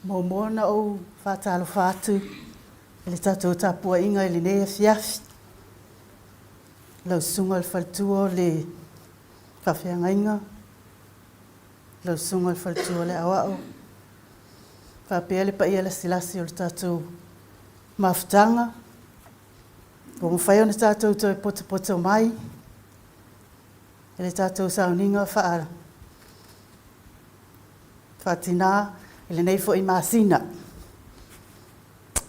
Muamua ona ou faatalofa atu i le tatou tapuaiga i lenei afiafi. Lau Susuga i le Faletua o le Faafeagaiga, lau Susuga i le Faletua o le Aoao, faapea le paia lasilasi o le tatou mafutaga ua mafai ona tatou toe potopoto mai i le tatou sauniga faa faatina i lenei foi masina.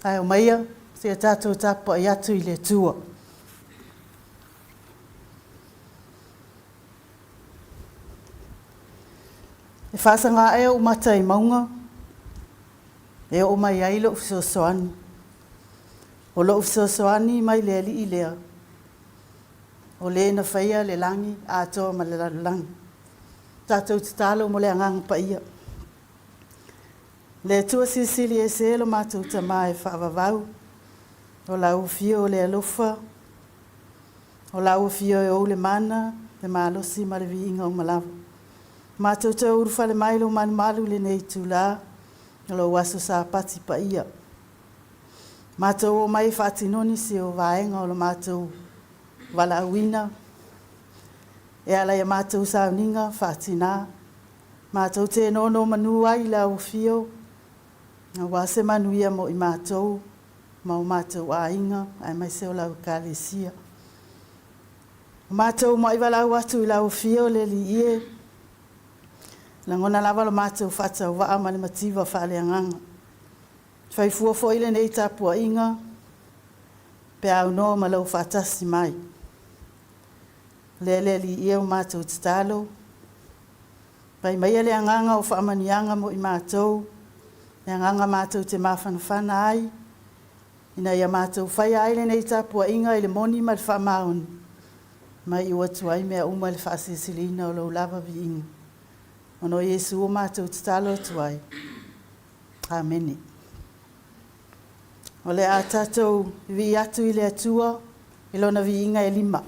Ae omaia seia tatou tapuai atu i le Atua. E faasaga ae ou mata i mauga e oo mai ai lou fesoasoani. O lou fesoasoani mai le Alii lea, o le na faia le lagi atoa ma le lalolagi. Tatou tatalo mo le Agaga Paia. Le Atua Silisili Ese lo matou Tama e faavavau, o lau Afio o le alofa, o lau Afio e ou le mana, le malosi ma le viiga uma lava. Matou te ulufale mai lou malumalu i lenei itula o lou aso Sapati paia. Matou omai e faatino nisi o vaega o le matou valaauina e ala i a matou sauniga faatina. Matou te nonomanu ai i lau Afio aua se manuia mo i matou ma o matou aiga aemaise o lau Ekalesia. Ua matou muai valaau atu i lau Afio le Alii e, lagona lava lo matou faatauvaa ma le mativa faaleagaga. Fai fua foi lenei tapuaiga pe a aunoa ma lou faatasi mai. Lea le Alii e o matou tatalo, fai maia le agaga o faamanuiaga mo i matou, le agaga matou te mafanafana ai, ina ia matou faia ai lenei tapuaiga i le moni ma le faamaoni, ma iu atu ai mea uma i le faasilisiliina o lou lava viiga. Ona o Iesu ua matou tatalo atu ai. Amene. O le a tatou vivii atu i le Atua i Lona viiga e lima.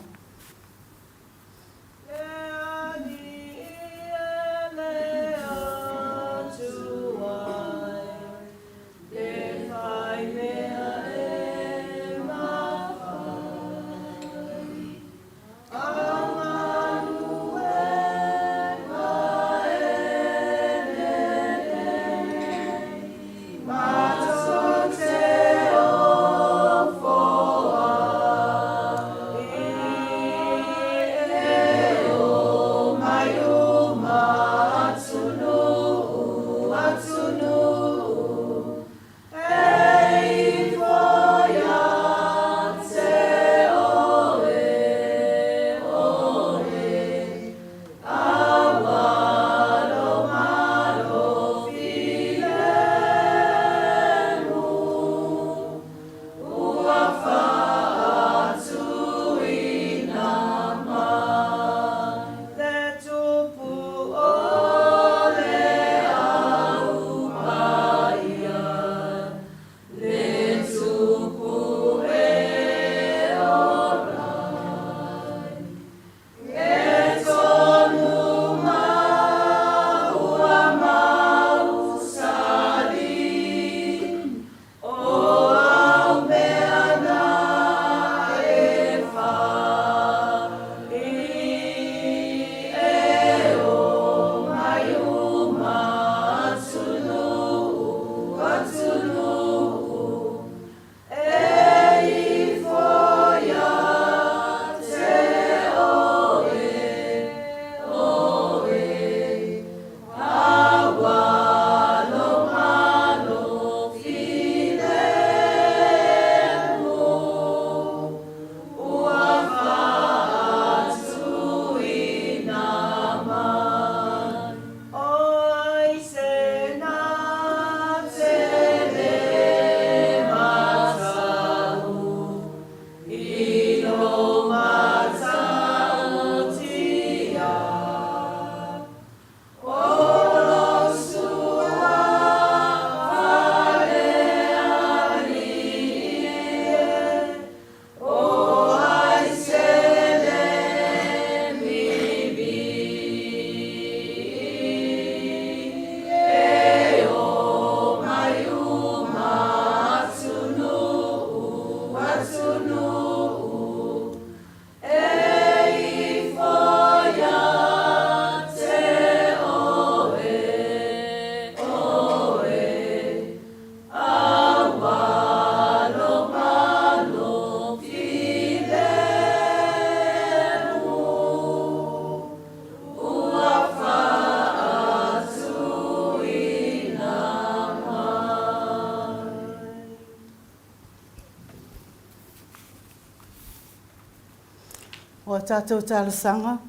O a tatou talosaga,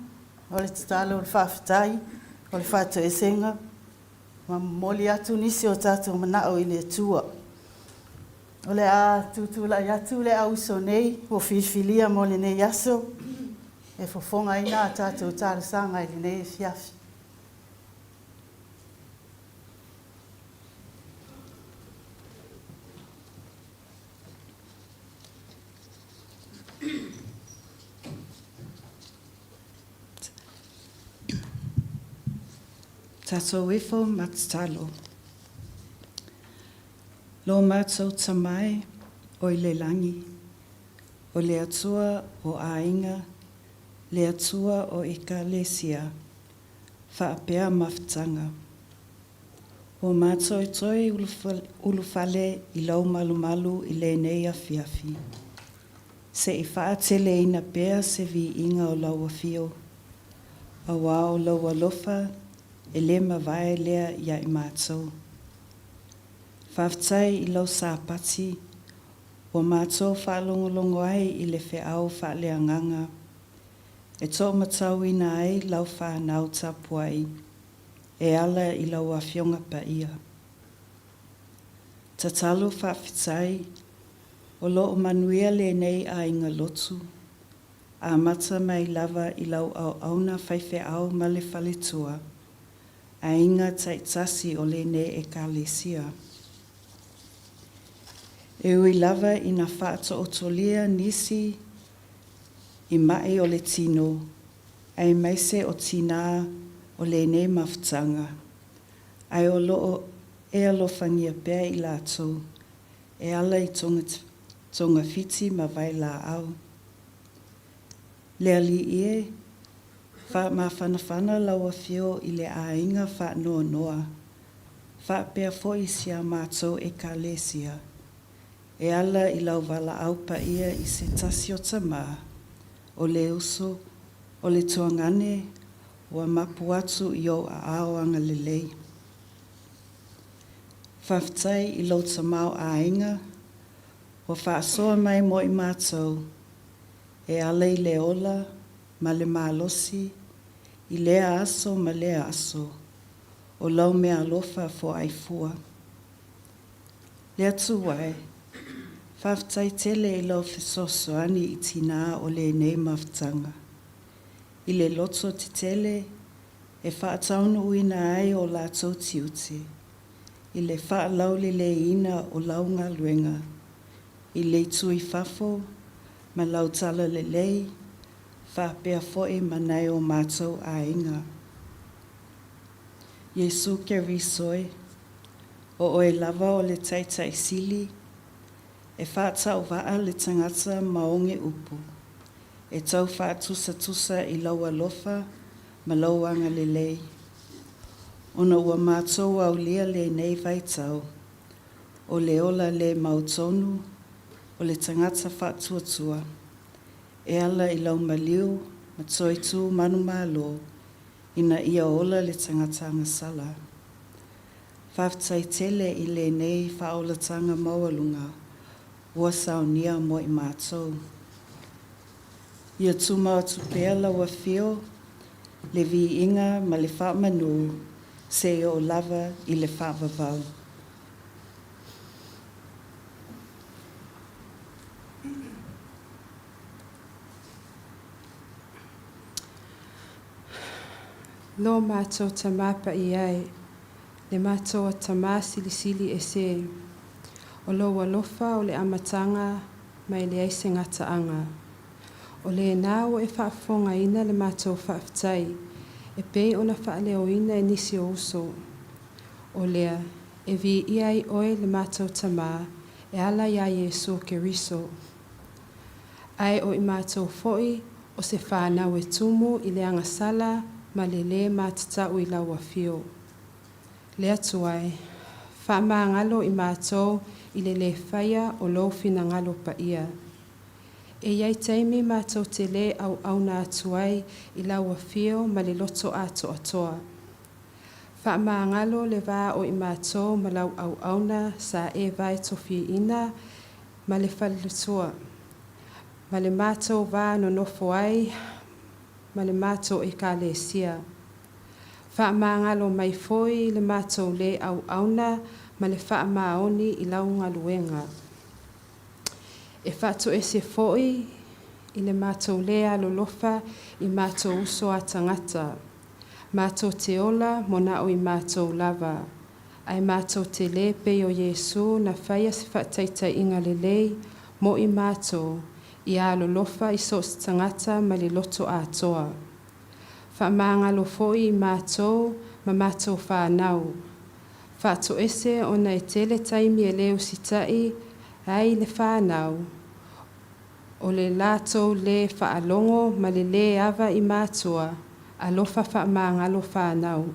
o le tatalo o le faafetai, o le faatoesega, ma momoli atu nisi o tatou manao i le Atua. O le a tutulai atu le auuso nei ua filifilia mo lenei aso, e fofogaina a tatou talosaga i lenei afiafi. Tatou ifo ma tatalo. Lo matou Tama e o i le lagi, o le Atua o aiga, le Atua o Ekalesia, faapea mafutaga. Ua matou toe ulufale i lou malumalu i lenei afiafi, se i faateleina pea se viiga o lau afio, auā o lou alofa e le mavae lea ia i matou. Faafetai i lau Sapati ua matou faalogologo ai i le feau faaleagaga e toomatauina ai lau fanau tapuai e ala i lau Afioga Paia. Tatalo faafetai o lo o manuia lenei aiga lotu, amata mai lava i lau auauna faifeau ma le faletua, aiga taitasi o lenei Ekalesia. E ui lava ina faatootolia nisi i ma'i o le tino, aemaise o tinā o lenei mafutaga, ae o lo o e alofagia pea i latou e ala i togafiti ma vailaau. Le Alii e, faamafanafana lau afio i le aiga faanoanoa, faapea foi si a matou Ekalesia, e ala i lau valaau paia i se tasi o tama, o le uso, o le tuagane, ua mapu atu i ou aao agalelei. Faafetai i lou tamaoaiga ua faasoa mai mo i matou e ala i le ola ma le malosi i lea aso ma lea aso o lau meaalofa foai fua. Le Atua e, faafetai tele i lau fesoasoani i tinā o lenei mafutaga, i le loto tetele e faataunuuina ai o latou tiute i le faalauleleiina o lau galuega i le itu i fafo ma lau talalelei faapea foi ma nai o matou aiga. Iesu Keriso e, o oe lava o le Taitai Sili, e faatauvaa le tagata ma oge upu, e tau faatusatusa i lou alofa ma lou agalelei, ona ua matou aulia lenei vaitau o le ola le mautonu o le tagata faatuatua e ala i lau maliu ma toe tu manumalo ina ia ola le tagata agasala. Faafetai tele i lenei faaolataga maualuga ua saunia mo i matou. Ia tumau atu pea lau afio, le viiga ma le faamanu seia oo lava i le faavavau. Lo matou Tama Paia e, le matou Tama Silisili Ese, o lou alofa o le amataga ma e leai se gataaga. O lena ua e faafofogaina le matou faafetai e pei ona faaleoina e nisi o uso. O lea, e viia ai oe le matou Tama e ala iā Iesu Keriso. Ae o i matou foi o se fanau e tumu i le agasala ma le lē matatau i lau afio. Le Atua e, faamagalo i matou i le lē faia o lou finagalo paia. E i ai taimi matou te lē auauna atu ai i lau afio ma le loto atoatoa. Faamagalo le va o i matou ma lau auauna sa e vae tofiina ma le faletua, ma le matou va nonofo ai ma le matou Ekalesia. Faamagalo mai foi i le matou lē auauna ma le faamaoni i lau galuega. E faatoese foi i le matou lē alolofa i matou uso a tagata. Matou te ola mo na o i matou lava, ae matou te lē pei o Iesu na faia se faataitaiga lelei mo i matou, ia alolofa i so o se tagata ma le loto atoa. Faamagalo foi i matou ma matou fanau. Faatoese ona e tele taimi e lē usitai ai le fanau, o le latou lē faalogo ma le lē ava i matua, alofa faamagalo fanau.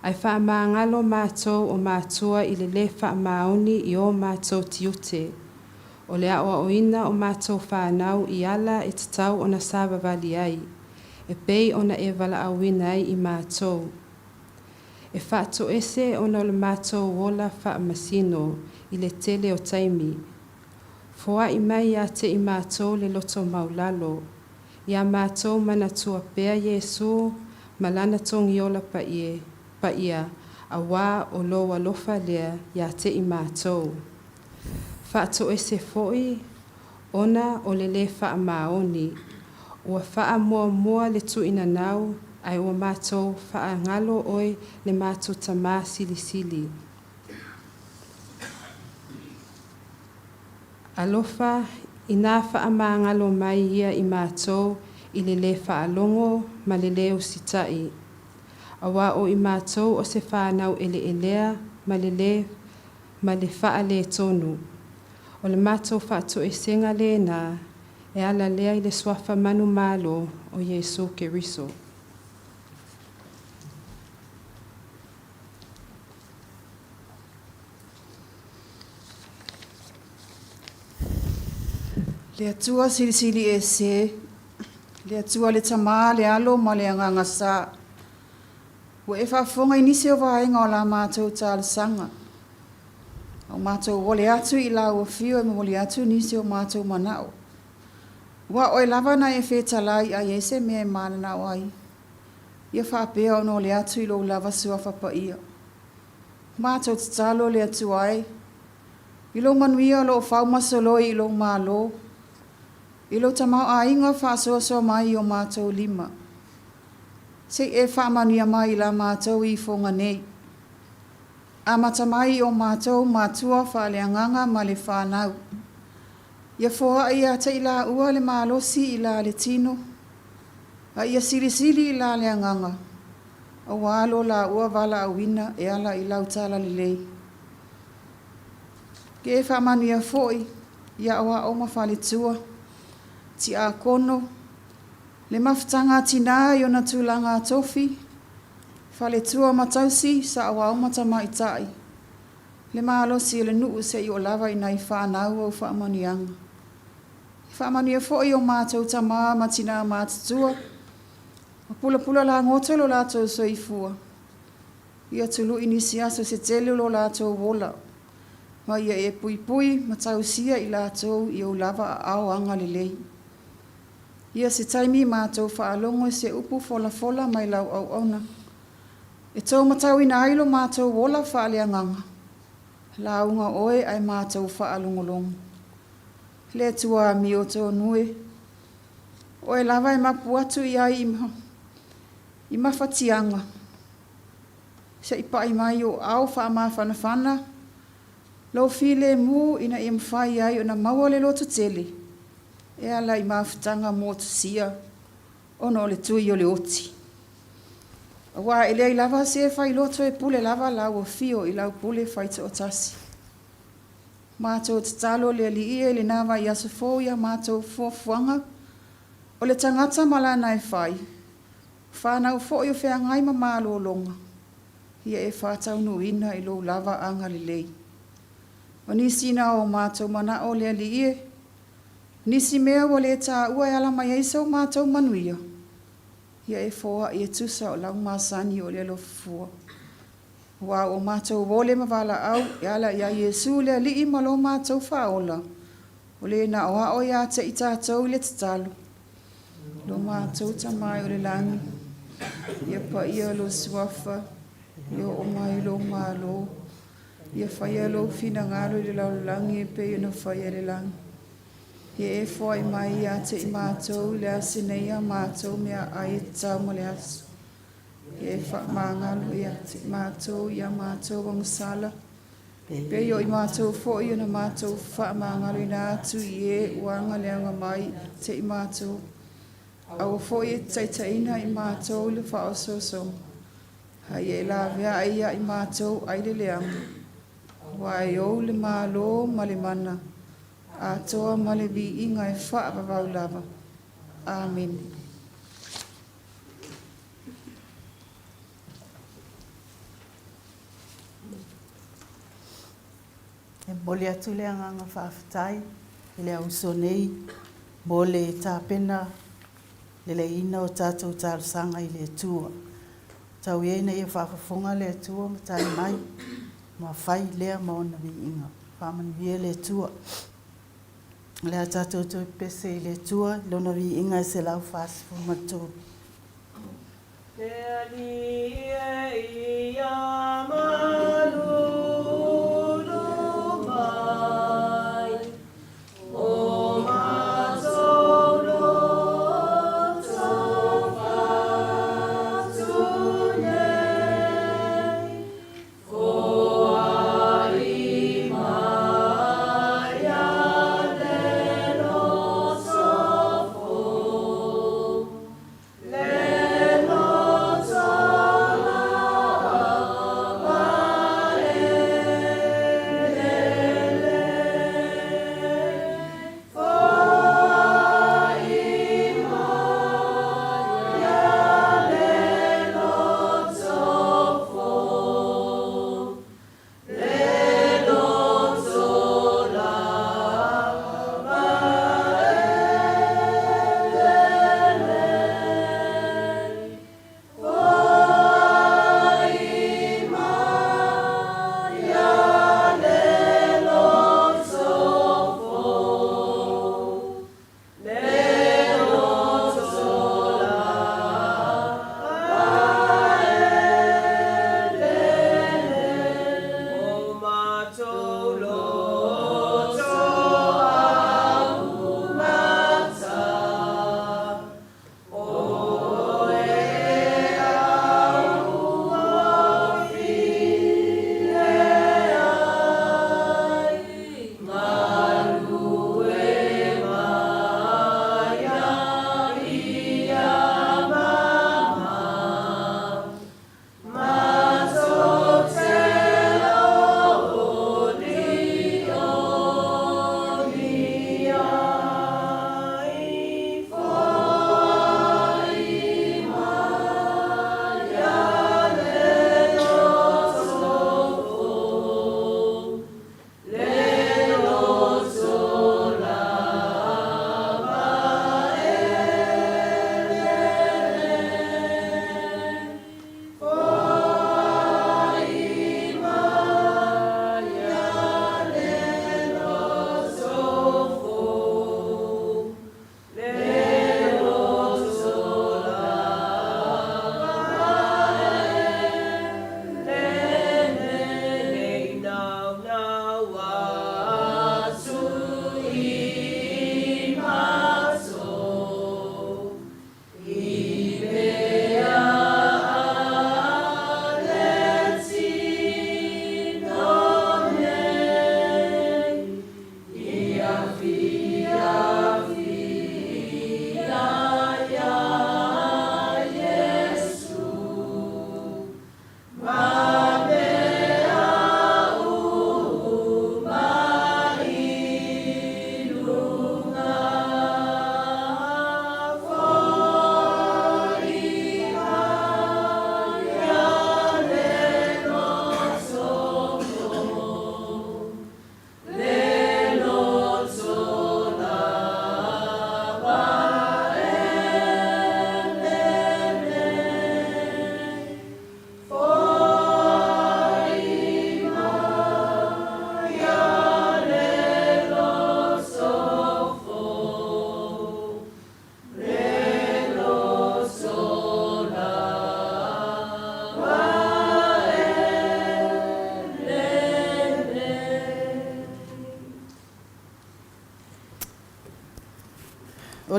Ae faamagalo matou o matua i le lē faamaoni i o matou tiute, o le aoaoina o matou fanau i ala e tatau ona savavali ai, e pei ona e valaauina ai i matou. E faatoese ona o le matou ola faamasino i le tele o taimi. Foai mai ia te i matou le loto maulalo, ia matou manatua pea Iesu ma Lana togiola paie, paia, auā o Lou alofa lea ia te i matou. Faatoese foi ona o le lē faamaoni, ua faamuamua le tuuinanau ae ua matou faagalo Oe le matou Tamā Silisili. Alofa, inā faamagalo mai Ia i matou i le lē faalogo ma le lē usitai, auā o i matou o se fanau eleelea ma le lē ma le faaletonu. O le matou faatoesega lena e ala lea i le Suafa manumalo o Iesu Keriso. Le Atua Silisili Ese, le Atua le Tama, le Alo ma le Agaga Sa, ua e faafofoga i nisi o vaega o la matou talosaga. A ua matou ole atu i lau Afio e momoli atu nisi o matou manao. Aua o oe lava na e fetalai ai ai se mea e mananao ai, ia faapea ona ole atu i lou lava Suafa Paia. Matou tatalo le Atua e, i lou manuia o lo o fau ma soloi i lou Malo, i lou tamaoaiga faasoasoa mai i o matou lima. Se i e faamanuia mai i la matou ifoga nei. Amata mai i o matou matua faaleagaga ma le fanau. Ia foai ia te i laua le malosi i la le tino, a ia silisili i la le agaga, auā lo laua valaauina e ala i lau talalelei. Ia e faamanuia foi i aoao ma faletua, tiakono, le mafutaga a tinā i ona tulaga tofi, faletua ma tausi, saoao ma tamaitai, le malosi o le nuu seia oo lava i nai fanau au faamanuiaga. E faamanuia foi i o matou tama ma tinā matutua, ua pulapula lagoto lo latou soifua, ia tului nisi aso se tele o lo latou ola, ma ia e puipui ma tausia i latou i ou lava aao agalelei. Ia se taimi matou faalogo i se upu folafola mai lau auauna, e tou matauina ai lo matou ola faaleagaga, lauga oe ae matou faalogologo. Le Atua amiotonu e, o oe lava e mapu atu i ai i mafatiaga, se i pai mai ou aao faamafanafana, lou filemu ina ia mafai ai ona maua le lototele e ala i mafutaga motusia ona o le tui o le oti. Aua e leai lava se failoto e pule lava lau afio i lau pule faitoatasi. Matou tatalo le Alii e i lena vaiaso fou i a matou fuafuaga, o le tagata ma lana e fai, fanau foi o feagai ma malologa, ia e faataunuuina i lou lava agalelei. O nisi na o matou manao le Alii e, nisi mea ua le taua e ala mai ai so matou manuia, ia e foai e tusa o lau masani o le alofa fua. Aua ua matou ole ma valaau e ala ia Iesu le Alii ma lo matou Faaola, o le na aoao ia te i tatou i le tatalo. Lo matou Tama e o le lagi, ia paia lou Suafa, ia oo mai lou Malo, ia faia lou finagalo i le lalolagi e pei ona faia i le lagi. Ia e foai mai ia te i matou i le aso nei a matou meaai e tatau mo le aso. Ia e faamagalo ia te i matou i a matou agasala, e pei o i matou foi ona matou faamagaloina atu i e ua agaleaga mai te i matou. Aua foi e te taitaiina i matou i le faaosoosoga, a ia e laveai ia i matou ai le leaga, aua e ou le Malo ma le mana, atoa ma le viiga e faavavau lava. Amene. E momoli atu le agaga faafetai i le auso nei mo le tapena leleiina o tatou talosaga i le Atua. Tau ia ina ia faafofoga le Atua ma tali mai ma fai lea ma ona viiga. Faamanuia le Atua. O le a tatou toe pese i le Atua i Lona viiga e 143. Le Alii e ia malulu mai, o matou loto fatu nei, foai mai a le loto fou, le loto.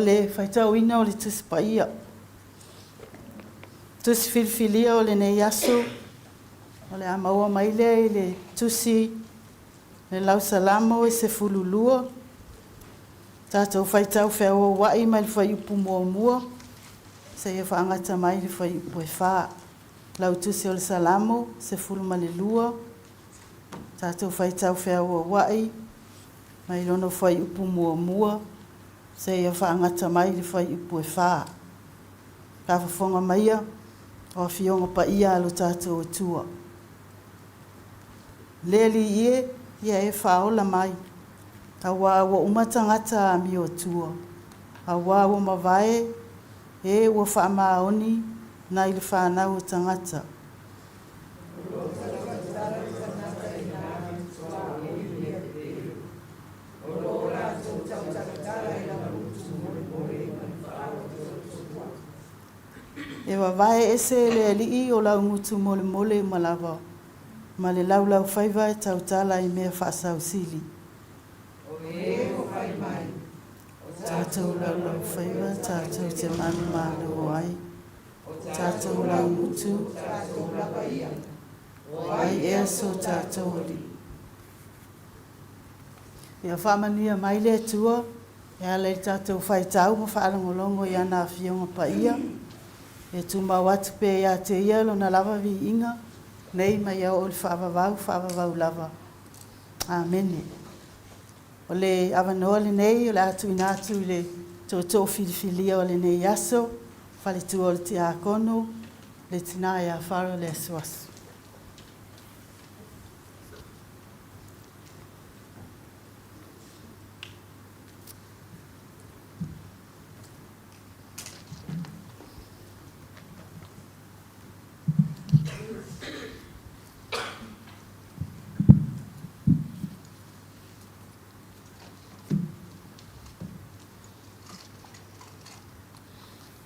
le faitauina o le Tusi Paia. Tusi filifilia o lenei aso, o le a maua mai lea i le Tusi le Lausalamo e 12, tatou faitau feauaua'i mai le fuaiupu muamua seia faagata mai le fuaiupu e 4. Lau Tusi o le Salamo 12, tatou faitau feauaua'i mai lona fuaiupu muamua seia faagata mai le fuaiupu e 4. Faafofoga maia o Afioga Paia a lo tatou Atua. Le Alii e, ia e faaola mai, auā ua uma tagata amiotua, auā ua mavae e ua faamaoni nai le fanau o tagata. O lo o latou tautalatala i lana utu molemole ma le faaotootoa. E vavae ese e le Alii o lau gutu molemole uma lava, ma le laulaufaiva e tautala i mea faasausili. O e ua fai mai, O tatou laulaufaiva tatou te manumalo ai, o tatou laugutu, O tatou lava ia. O ai ea so tatou Alii? Ia faamanuia mai le Atua e ala i le tatou faitau ma faalogologo i ana Afioga Paia. Ia tumau atu pea ia te Ia Lona lava viiga, nei ma ia oo i le faavavau, faavavau lava. Amene. O le avanoa lenei o le a tuuina atu i le tootoo filifilia o lenei aso, faletua o le Tiakono, le tina ia Faro Leasuasu.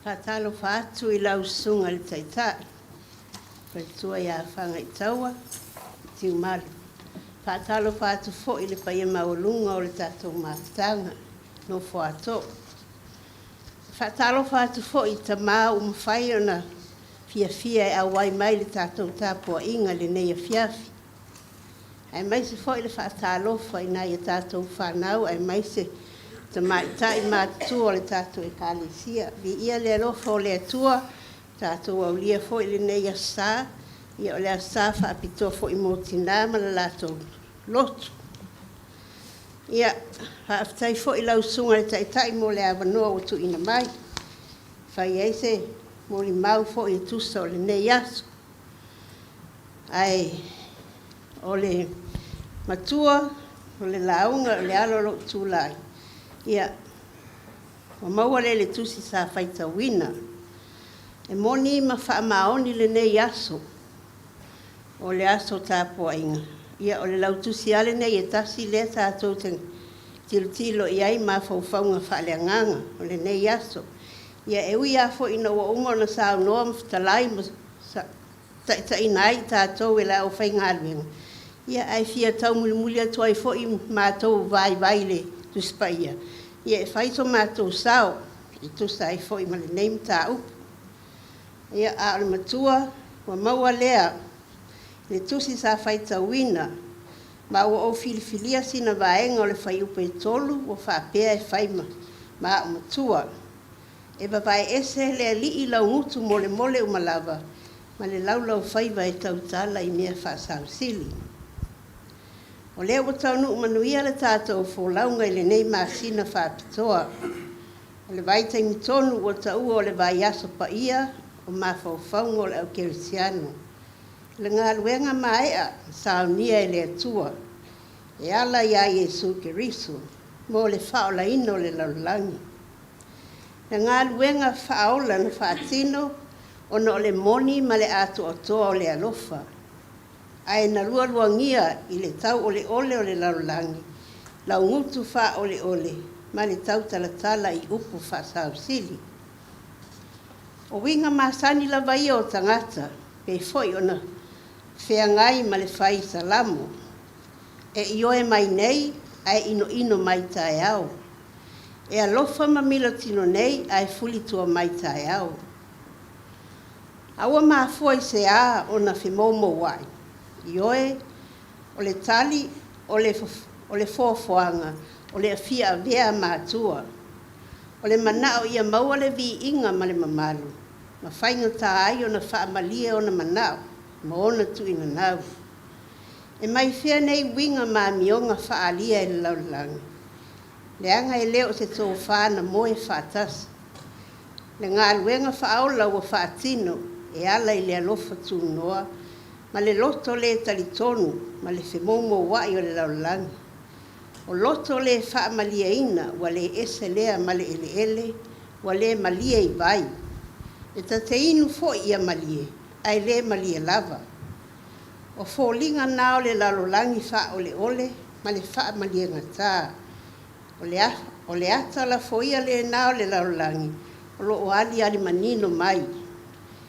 Faatalofa atu i lau Susuga i le Taitai, Faletua ia Fagaitaua Tiumalu. Faatalofa atu foi i le paia maualuga o le tatou mafutaga, nofo a too. Faatalofa atu foi i tama ua mafai ona fiafia e auai mai i le tatou tapuaiga i lenei afiafi. Aemaise foi le faatalofa i nai a tatou fanau aemaise tamaitai matutua o le tatou Ekalesia. Viia le alofa o le Atua, tatou aulia foi lenei Aso Sa, ia o le Aso Sa faapitoa foi mo tina ma le latou lotu. Ia, faafetai foi i lau Susuga i le Taitai mo le avanoa ua tuuina mai, e fai ai se molimau foi e tusa o lenei aso. Ae o le matua, o le lauga, o le alo o lou tulai, ia, ua maua lea i le tusi sa faitauina. E moni ma faamaoni lenei aso, o le aso tapuaiga. Ia, o le lautusi lava lenei e tasi lea tatou te tilotilo i ai mafaufauga faaleagaga o lenei aso. Ia, e ui lava foi ina ua uma ona saunoa ma fetalai ma taitaiina ai i tatou e le aufaigaluega, ia ae fia taumulimuli atu ai foi matou vaivai i le Tusi Paia, ia e fai so matou sao e tusa ai foi ma lenei mataupu. Ia, a o le matua, ua maua lea i le tusi sa faitauina, ma ua ou filifilia sina vaega o le fuaiupu e 3 ua faapea e fai ma ma au matua. E vavae ese le Alii laugutu molemole uma lava ma le laulaufaiva e tautala i mea faasausili. O lea ua taunuu manuia le tatou folauga i lenei masina faapitoa. O le vaitaimi tonu ua taua o le vaiaso paia o mafaufauga o le au kerisiano. I le galuega maea na saunia e le Atua e ala iā Iesu Keriso mo le faaolaina o le lalolagi. Le galuega faaola na faatino ona o le moni ma le atoatoa o le alofa, ae na lualuagia i le tauoleole o le lalolagi, laugutu faaoleole ma le tautalatala i upu faasausili. O uiga masani lava ia o tagata, pei foi ona feagai ma le fai salamo, e ioe mai nei ae inoino mai taeao. E alofa ma milotino nei ae fulitua mai taeao. A ua mafua i se a ona femoumoua'i? Ioe, o le tali o le o le foafoaga o le afia avea matua. O le mana'o ia maua le viiga ma le mamalu, ma faigata ai ona faamalie ona mana'o ma ona tuuinanau. E mai fea nei uiga ma amioga faaalia e le lalolagi? Leaga e le o se tofā na moe faatasi. Le galuega faaola ua faatino e ala i le alofa tunoa ma le loto le talitonu ma le femoumoua'i o le lalolagi. O loto le faamalieina ua le ese lea ma le eleele ua le malie i vai. E ta te inu foi ia malie, ae le malie lava. O foliga na o le lalolagi faaoleole ma le faamaliegatā. O le o le ata lafoia lena o le lalolagi o lo o aliali manino mai.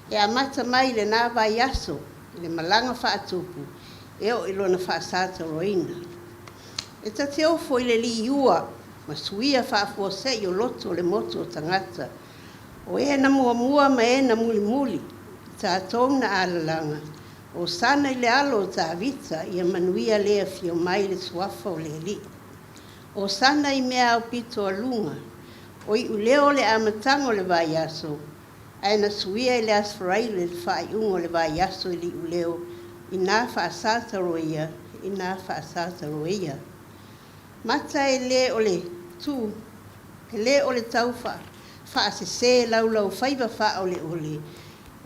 E amata mai i lena vaiaso i le malaga faatupu e oo i lona faasatoloina. E ta te ofo i le liua ma suia faafuasei o loto o le motu o tagata. O e na muamua ma e na mulimuli, i tatou na alalaga, Hosana i le alo o Tavita, ia manuia le afio mai i le suafa o le Alii. Hosana i mea aupito a luga. O iuleo o le amataga o le vaiaso, ae na suia i le Aso Faraile le faaiuga o le vaiaso i iuleo ina faasataloia, ina faasataloia. Mata e le o le tu, e le o le tau faasese laulaufaiva faaoleole,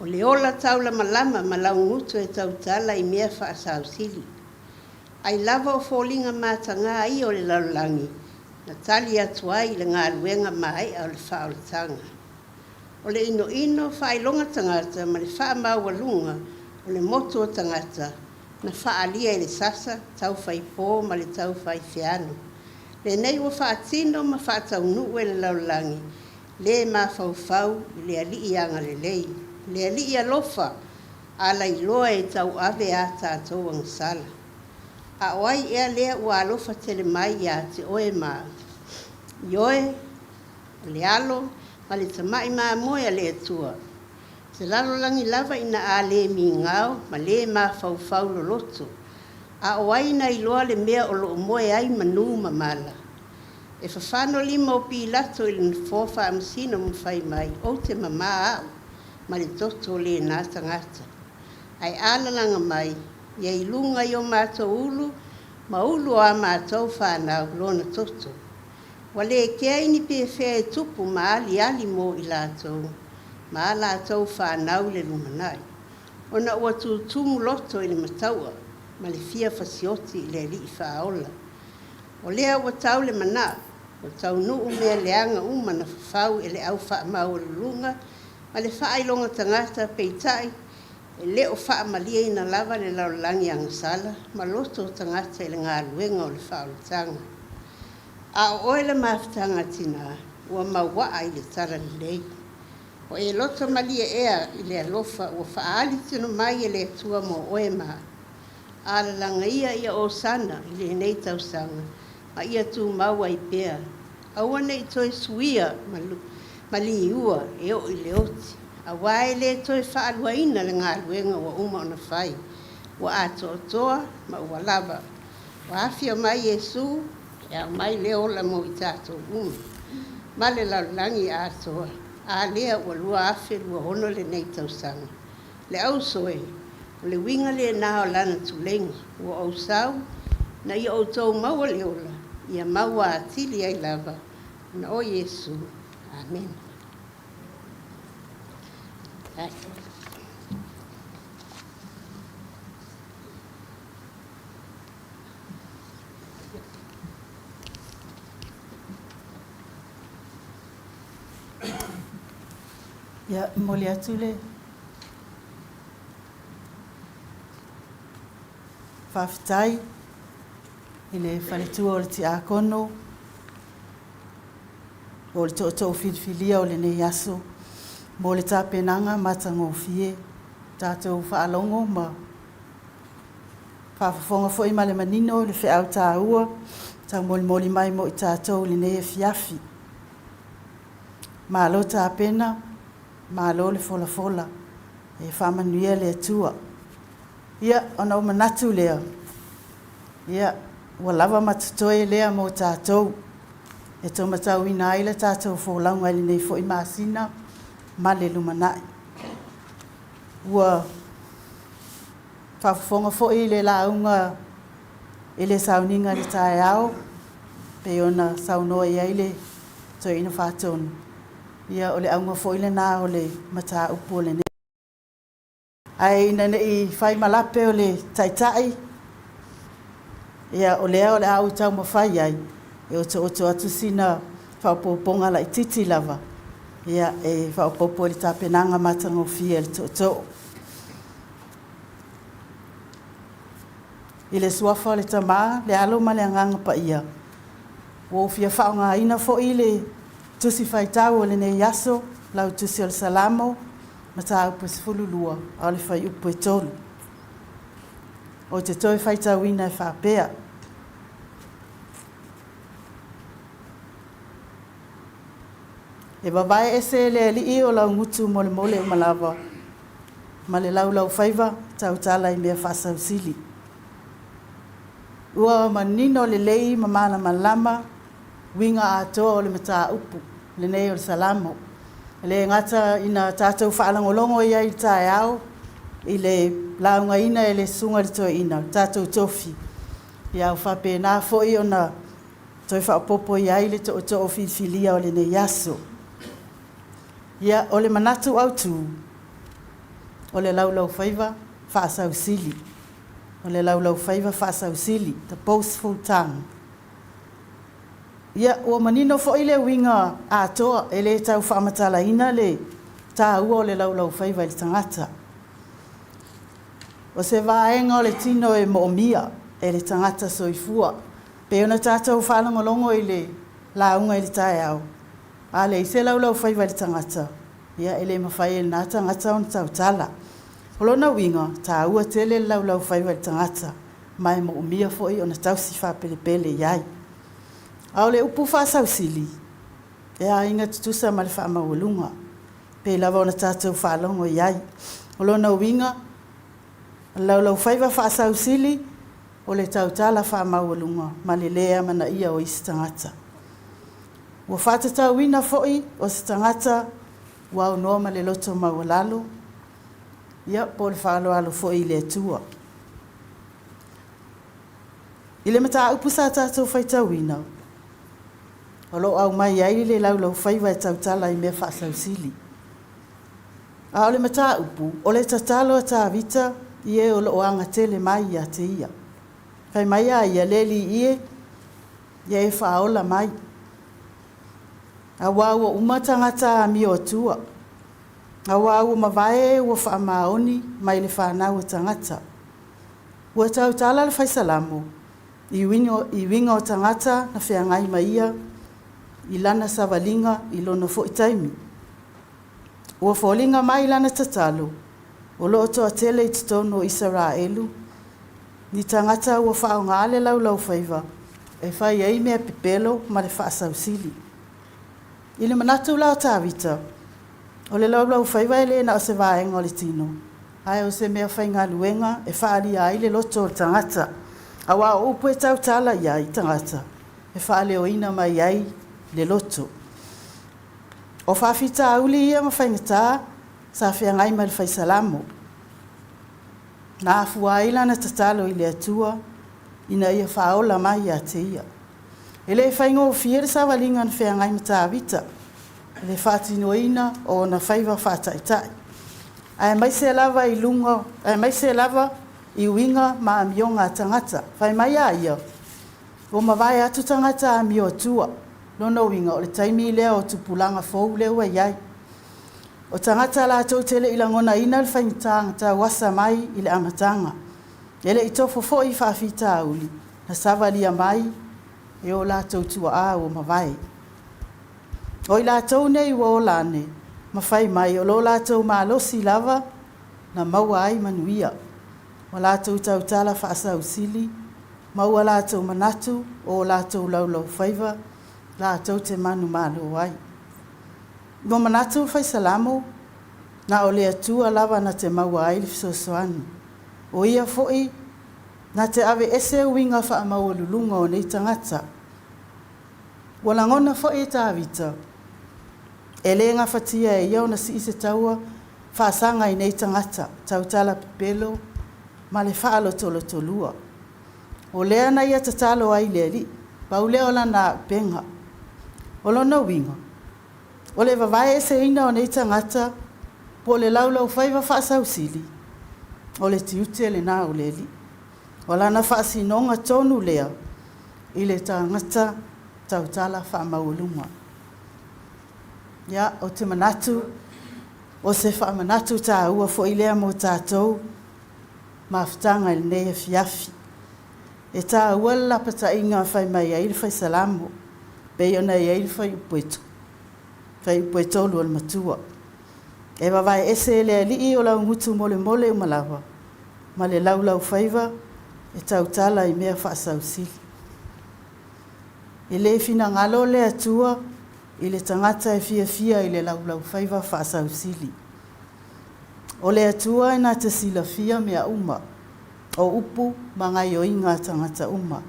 o le ola taulamalama ma laugutu e tautala i mea faasausili. Ai lava o foliga matagā ia o le lalolagi na tali atu ai i le galuega maea o le faaolataga. O le inoino faailoga tagata ma le faamaualuga o le motu o tagata na faaalia i le sasa taufaipō ma le taufaifeano. Lenei ua faatino ma faataunuu e le lalolagi le mafaufau i le Alii agalelei, le Alii alofa alailoa e tauave a tatou agasala. A o ai ea lea ua alofa tele mai iā te oe ma au? Ioe, o le Alo ma le Tama'i Mamoe a le Atua. Se lalolagi lava ina a le migao ma le mafaufau loloto. A o ai na iloa le mea o lo o moe ai manū ma mala? E fafano lima o Pilato i le nofoa faamasino ma fai mai, Ou te mamā au ma le toto o lena tagata. Ae alalaga mai, ia i luga i o matou ulu ma ulu o a matou fanau lona toto. Ua le kea i ni pefea e tupu ma aliali mo i latou ma a latou fanau i le lumanai, ona ua tutumu loto i le mataua ma le fia fasioti i le Alii Faaola. O lea ua tau le manao, ua taunuu mea leaga uma na fafau e le au faamaualuluga ma le faailoga tagata, peitai, e le o faamalieina lava le lalolagi agasala ma loto o tagata i le galuega o le faaolataga. A o oe le mafutaga a tinā, ua mauaa i le talalelei. O e loto malie ea i le alofa ua faaali tino mai e le Atua mo oe ma au. Alalaga ia ia Hosana i lenei tausaga ma ia tumau ai pea. Aua ne i toe suia ma liua e oo i le oti, auā e le toe faaluaina le galuega ua uma ona fai, ua atoatoa ma ua lava. Ua afio mai Iesu e aumai le ola mo i tatou uma ma le lalolagi atoa. A lea ua 2026 lenei tausaga. Le auso e, o le uiga lena o lana tuleiga, ua ou sau ina ia outou maua le ola, ia maua atili ai lava, ona o Iesu. Amene. Ia, e momoli atu le faafetai i le faletua o le Tiakono o le tootoo filifilia o lenei aso mo le tapenaga matagofie, tatou faalogo ma faafofoga foi ma le manino i le feau taua taumolimoli mai mo i tatou i lenei afiafi. Malo tapena, malo le folafola. E faamanuia le Atua. Ia, ona ou manatu lea, ia, ua lava ma totoe lea mo tatou e taumatauina ai le tatou folauga i lenei foi masina ma le lumanai. Ua faafofoga foi i le lauga i le sauniga i le taeao, pei ona saunoa i ai le Toeaina Faatonu, ia o le auga foi lena o le mataupu o lenei. Ae ina ne i fai ma lape o le Taitai, ia o lea o le a ou taumafai ai e otooto atu sina faaopoopoga laitiiti lava, ia e faaopoopo i le tapenaga matagofie a le Tootoo. I le Suafa o le Tama, le Alo ma le Agaga Paia, ua ou fia faaaogaina foi le Tusi Faitau o lenei aso, lau Tusi o le Salamo, mataupu e 12, a o le fuaiupu e 3. Ou te toe faitauina e faapea, E vavae ese e le Alii o lau gutu molemole uma lava, ma le laulaufaiva tautala i mea faasausili. Ua manino lelei ma malamalama uiga atoa o le mataupu lenei o le Salamo. E le gata ina tatou faalogologo i ai i le taeao i le laugaina e le Susuga i le Toeaina, le tatou tofi, ia ua faapena foi ona toe faaopoopo i ai le tootoo filifilia o lenei aso. Ia, o le manatu autu, o le laulaufaiva faasausili. O le laulaufaiva faasausili, the boastful tongue. Ia, ua manino foi le uiga atoa, e le tau faamatalaina le taua o le laulaufaiva i le tagata. O se vaega o le tino e moomia e le tagata soifua. Pei ona tatou faalogologo i le lauga i le taeao, a leai se laulaufaiva i le tagata, ia e le mafai e lena tagata ona tautala. O lona uiga, e taua tele le laulaufaiva i le tagata, ma e moomia foi ona tausi faapelepele i ai. A o le upu faasausili, e aiga tutusa ma le faamaualuga, pei lava ona tatou faalogo i ai. O lona uiga, o le laulaufaiva faasausili, o le tautala faamaualuga ma le le amanaia o isi tagata. Ua faatatauina foi o se tagata ua aunoa ma le loto maualalo, ia po o le faaaloalo foi i le Atua. I le mataupu sa tatou faitauina, o lo o aumai ai le laulaufaiva e tautala i mea faasausili. A o le mataupu, o le tatalo a Tavita i e o lo o agatele mai ia te ia. Fai mai a ia, Le Alii e, ia e faaola mai, aua ua uma tagata amio atua, aua ua mavae e ua faamaoni mai le fanau a tagata. Ua tautala le Fai Salamo i uiga o tagata na feagai ma ia i lana savaliga i lona foi taimi. Ua foliga mai lana tatalo, o lo o toatele i totonu o Isaraelu ni tagata ua faaaoga le laulaufaiva e fai ai mea pepelo ma le faasausili. I le manatu la o Tavita, o le laulaufaiva e le na o se vaega o le tino, ae o se mea faigaluega e faaalia ai le loto o le tagata, aua o upu e tautala i ai tagata e faaleoina mai ai le loto. O faafitauli ia ma faigata sa feagai ma le Fai Salamo, na afua ai lana tatalo i le Atua ina ia faaola mai ia te ia. E le faigofie le savaliga na feagai ma Tavita i le faatinoina o ona faiva faataitai, aemaise lava i luga, aemaise lava i uiga ma amioga a tagata. Fai mai a ia, Ua mavae atu tagata amio atua. Lona uiga o le taimi lea o tupulaga fou lea ua i ai. O tagata latou te le i lagonaina le faigata na tauasa mai i le amataga. E le i tofo foi i faafitauli na savalia mai e o latou tuaa ua mavae. O i latou nei ua ola ane ma fai mai o lo latou malosi lava na maua ai manuia, ua latou tautala faasausili ma ua latou manatu o o latou laulaufaiva latou te manumalo ai. Ua manatu le Fai Salamo, na o le Atua lava na te maua ai le fesoasoani. O Ia foi na te aveese uiga faamaualuluga o nei tagata. Ua lagona foi e Tavita, e le gafatia e ia ona sii se taua faasaga i nei tagata tautala pepelo ma le faalotolotolua. O lea na ia tatalo ai i le Alii, pau lea o lana auupega. O lona uiga, o le vavaeeseina o nei tagata po o le laulaufaiva faasausili, o le tiute lena o le Alii. O lana faasinoga tonu lea i le tagata tautala faamaualuga. Ia, ou te manatu o se faamanatu taua foi lea mo tatou mafutaga i lenei afiafi. E taua le lapataiga fai mai ai le Fai Salamo, pei ona i ai le fuaiupu e 3 o le Matua. E vavaeese e le Alii o lau gutu molemole uma lava, ma le laulaufaiva e tautala i mea faasausili. E le finagalo le Atua i le tagata e fiafia i le laulaufaiva faasausili. O le Atua e na te silafia mea uma, o upu ma gaioiga a tagata uma.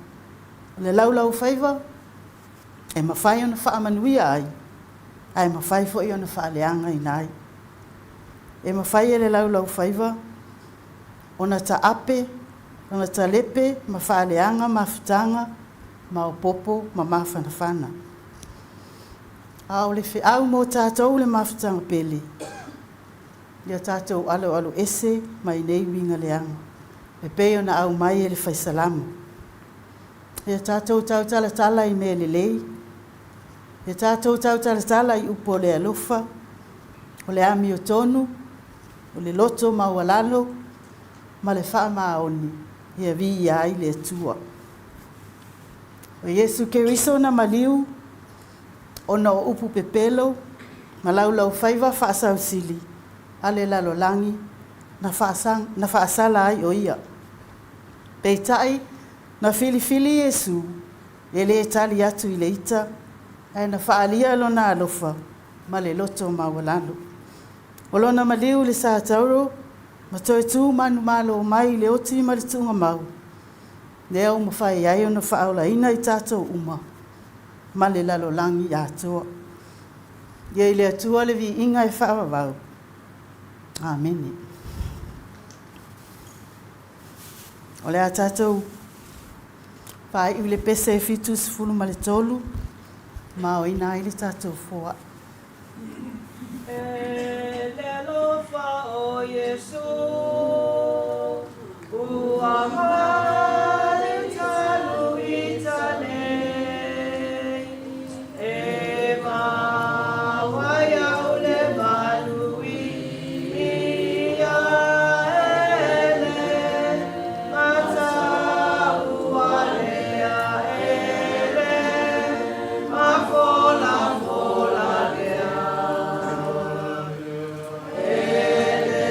O le laulaufaiva, e mafai ona faamanuia ai, ae mafai foi ona faaleagaina ai. E mafai e le laulaufaiva ona taape, ona talepe ma faaleaga mafutaga maopoopo ma mafanafana. A o le feau mo tatou le mafutaga pele, ia tatou aloaloese mai nei uiga leaga, e pei ona aumai e le Fai Salamo. Ia tatou tautalatala i mea lelei, ia tatou tautalatala i upu o le alofa, o le amiotonu, o le loto maualalo ma le faamaoni, ia viia ai le Atua. O Iesu Keriso na maliu ona o upu pepelo ma laulaufaiva faasausili a le lalolagi na faasala ai o Ia. Peitai, na filifili Iesu e le tali atu i le ita, ae na faaalia Lona alofa ma le loto maualalo. O Lona maliu i le satauro ma toe tu manumalo mai i le oti ma le tuugamau, lea ua mafai ai ona faaolaina i tatou uma ma le lalolagi atoa. Ia i le Atua le viiga e faavavau. Amene. O le a tatou faaiu i le pese 73, ma aoina ai le tatou foai. E le alofa o Iesu ua malu talu ita nei, e maua ia'u le manuia e le mataua lea e le mafolafola lea. E le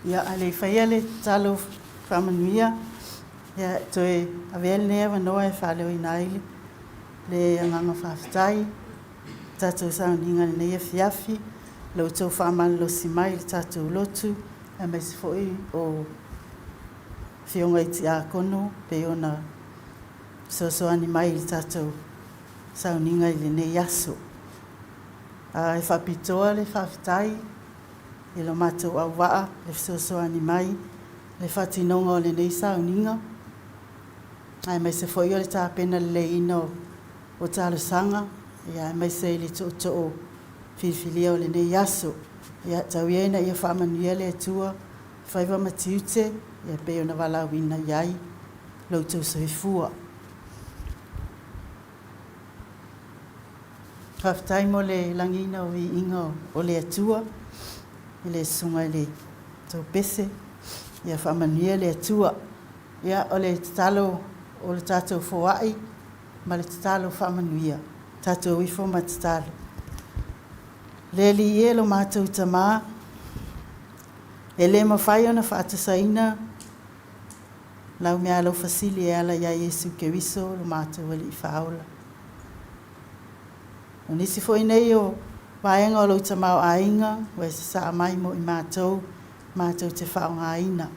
Ia, a le i faia le tatalo faamanuia, ia, e toe avea lenei avanoa e faaleoina ai le agaga faafetai i le tatou sauniga i lenei afiafi, lo outou faamalolosi mai i le tatou lotu, aemaise foi o afioga i tiakono pei ona fesoasoani mai i le tatou sauniga i lenei aso. E faapitoa le faafetai i lo matou auvaa le fesoasoani mai i le faatinoga o lenei sauniga, aemaise foi o le tapena leleiina o talosaga, aemaise i le tootoo filifilia o lenei aso. Ia tau ia ina ia faamanuia le Atua i faiva ma tiute e pei ona valaauina i ai lo outou soifua. Faafetai mo le lagiina o viiga o le Atua i le Susuga i le Toepese. Ia faamanuia le Atua. Ia, o le tatalo o le tatou foai ma le tatalo faamanuia, tatou ifo ma tatalo. Le Alii e lo matou Tama, e le mafai ona faatusaina lau meaalofa sili e ala ia Iesu Keriso lo matou Alii Faaola. O nisi foi nei o vaega o lou tamaoaiga ua e sasaa mai mo i matou, matou te faaaogaina.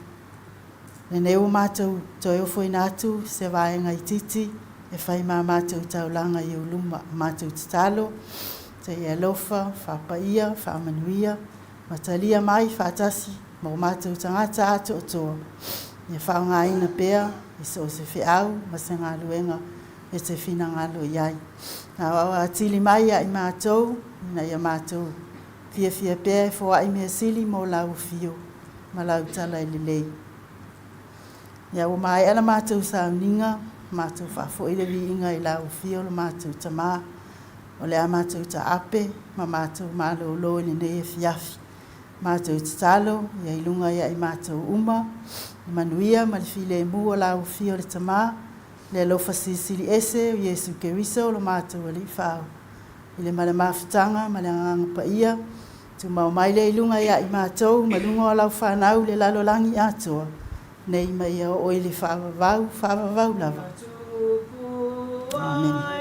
Lenei ua matou toe ofoina atu se vaega itiiti e fai ma matou taulaga i ou luma. Matou tatalo, se i e alofa, faapaia, faamanuia, ma talia mai faatasi ma o matou tagata atoatoa, ia faaaogaina pea i so o se feau ma se galuega e te finagalo i ai. Aoao atili mai ia i matou, ina ia matou fiafia pea e foai mea sili mo lau afio ma lau tala lelei. Ia ua maea la matou sauniga, matou faafoi le viiga i lau afio lo matou Tama, o le a matou taape ma matou malōlō i lenei afiafi. Matou tatalo ia i luga ia i matou uma, le manuia ma le filemu o lau afio le Tama, le alofa silisili ese o Iesu Keriso lo matou Alii Faaola, i le ma le mafutaga ma le Agaga Paia, tumau mai lea i luga ia i matou ma luga o lau fanau i le lalolagi atoa, nei ma ia oo i le faavavau, faavavau lava. Amene.